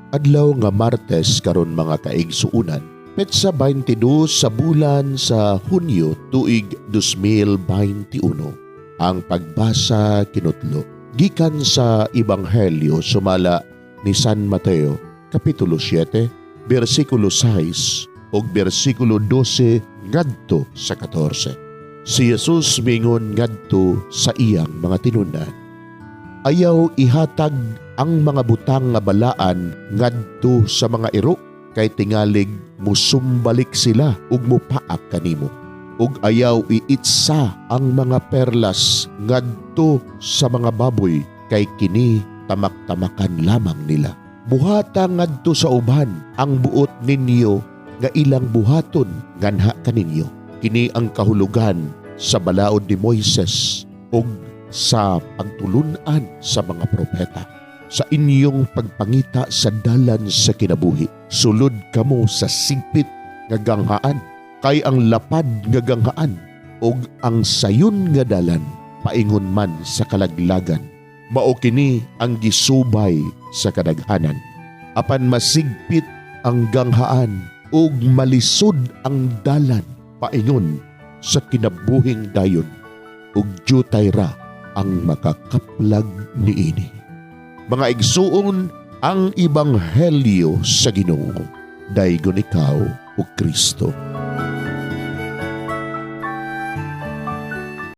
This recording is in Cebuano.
Adlaw nga Martes karon, mga kaigsuunan, petsa 22 sa bulan sa Hunyo, tuig 2021. Ang pagbasa kinutlo gikan sa Ebanghelyo sumala ni San Mateo, kapitulo 7, bersikulo 6 ug bersikulo 12 ngadto sa 14. Si Jesus mingon ngadto sa iyang mga tinun-an, "Ayaw ihatag ang mga butang nga balaan ngadto sa mga iro kay tingalig musumbalik sila ug mupaak kanimo. Ug ayaw iitsa ang mga perlas ngadto sa mga baboy kay kini tamak-tamakan lamang nila. Buhata ngadto sa uban ang buot ninyo nga ilang buhaton nganha kaninyo. Kini ang kahulugan sa balaod ni Moises ug sa pagtulun-an sa mga propeta. Sa inyong pagpangita sa dalan sa kinabuhi, sulod kamo sa sigpit nga ganghaan, kay ang lapad nga ganghaan ug ang sayon nga dalan paingon man sa kalaglagan. Mao kini ang gisubay sa kadaghanan. Apan masigpit ang ganghaan ug malisod ang dalan paingon sa kinabuhing dayon, ug jutay ra ang makakaplag niini." Mga igsuon, ang Ebanghelyo sa Ginoo. Daygon ikaw, o Kristo.